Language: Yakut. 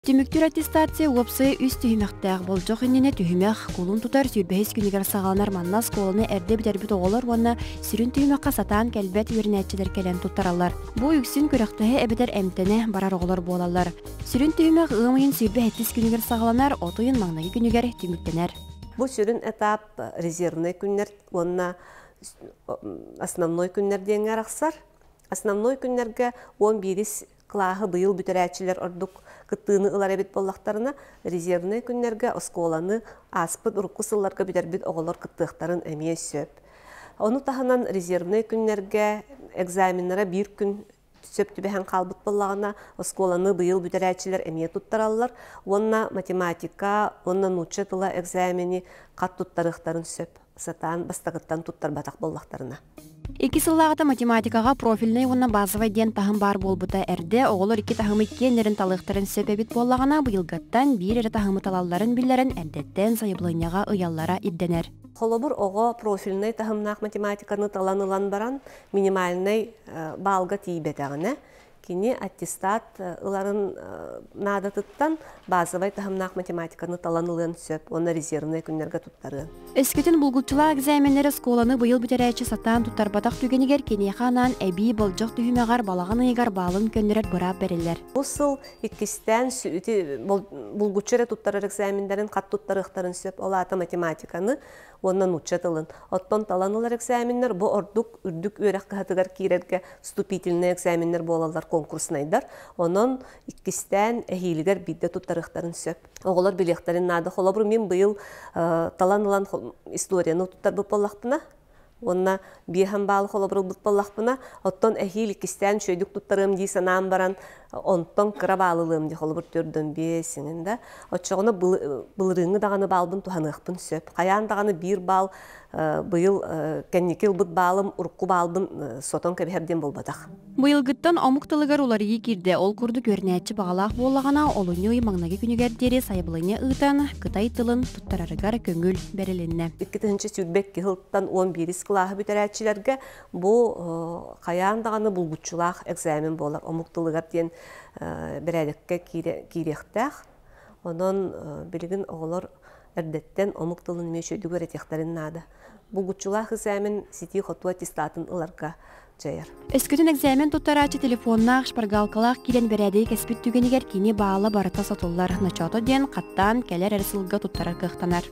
Түмүктүүр аттестация уопсайа үс түһүмэхтээх. Болдьох иннинэ түһүмэх кулун тутар сүүрбэһис күнүгэр саҕаланар. Манна оскуоланы эрдэ бүтэрбит оҕолор уонна сүрүн түһүмэххэ сатаан кэлбэт үөрэнээччилэр кэлэн туттараллар. Бу үксүн күрэхтэһэ эбэтэр эмтэнэ барар оҕолор буолаллар. Сүрүн түһүмэх ыам ыйын 27 күнүгэр саҕаланар, от ыйын маҥнайгы күнүгэр түмүктэнэр. Бу сүрүн этап резервнэй күннэр уонна основной күннэр диэҥҥэ арахсар. Основной күннэргэ 11 кылааһы быйыл бүтэрээччилэр ордук кыттыыны ылар эбит буоллахтарына, резервнэй күннэргэ оскуоланы ааспыт урукку сылларга бүтэрбит оҕолор кыттыахтарын эмиэ сөп. Ону таһынан резервнэй күннэргэ экзаменнара биир күн сөп түбэһэн хаалбыт буоллаҕына, оскуоланы быйыл бүтэрээччилэр эмиэ туттараллар уонна математика уонна нуучча тыла экзамени хат туттарыахтарын сөп, сатаан бастакыттан туттарбатах буоллахтарына. Икки сыллааҕыта математикаҕа профильнай уонна базовай диэн таһым баар буолбута эрдэ оҕолор икки таһымы иккиэннэрин талыахтарын сөп эбит буоллаҕына, быйылгыттан биир эрэ таһымы талалларын биллэрэн эрдэттэн сайабылыанньаҕа ыйаллара ирдэнэр. Холобур, оҕо профильнай таһымнаах математиканы талан ылан баран минимальнай баалга тиийбэтэҕинэ, кини аттестат ыларын наадатыттан базовай таһымнаах математиканы талан ылыан сөп уонна резервнэй күннэргэ туттарыан. Өскөтүн булгуччулаах экзаменнары оскуоланы быйыл бүтэрээччи сатаан туттарбатах түгэнигэр киниэхэ анаан эбии болдьох түһүмэҕэр балаҕан ыйыгар баалын көннөрөр быраап бэриллэр. Бу сыл иккистээн булгуччу эрэ туттарар экзаменнарын хат туттарыахтарын сөп. Ол аата математиканы уонна нуучча тылын. Оттон талан ылар экзаменнар бу ордук үрдүк үөрэх кыһатыгар киирэргэ вступительнай экзаменнар буолаллар, конкурснайдар. Онон иккистээн эһиилигэр биирдэ туттарыахтарын сөп. Оҕолор билиэхтэрин наада. Холобур, мин быйыл талан ылан историяны туттарбыт буоллахпына, уонна биэһэн баалы холобур ылбыт буоллахпына, оттон эһиил иккистээн үчүгэйдик туттарыам дии санаан баран, онтон кыра баалылыам дии холобур төрдөн биэсиҥин да, оччоҕуна былырыыҥҥы даҕаны баалбын туһаныахпын сөп. Хайаан даҕаны биир баал быйыл кэнники ылбыт баалым урукку баалбын сотон кэбиһэр диэн буолбатах. Быйылгыттан омук тылыгар уларыйыы киирдэ. Ол курдук үөрэнээччи баҕалаах буоллаҕына, олунньу ый маҥнайгы күнүгэр диэри сайабылыанньа ыытан, кытай тылын туттарарыгар көҥүл бэрилиннэ. 2022 сылтан 11 кылааһы бүтэрээччилэргэ бу хайаан даҕаны булгуччулаах экзамен буолар омук тылыгар диэн бэрээдэккэ киириэхтээх. Онон билигин оҕолор эрдэттэн омук тылын эмиэ үчүгэйдик үөрэтиэхтэрин наада. Булгуччулаах экзамен ситии-хотуу аттестатын ыларга дьайар. Өскөтүн экзамен туттарааччы телефоннаах, шпаргалкалаах киирэн бэрээдэги кэспит түгэнигэр кини баала барыта сотуллар. Ночоото диэн хаттаан кэлэр эрэ сылга туттарар кыахтанар.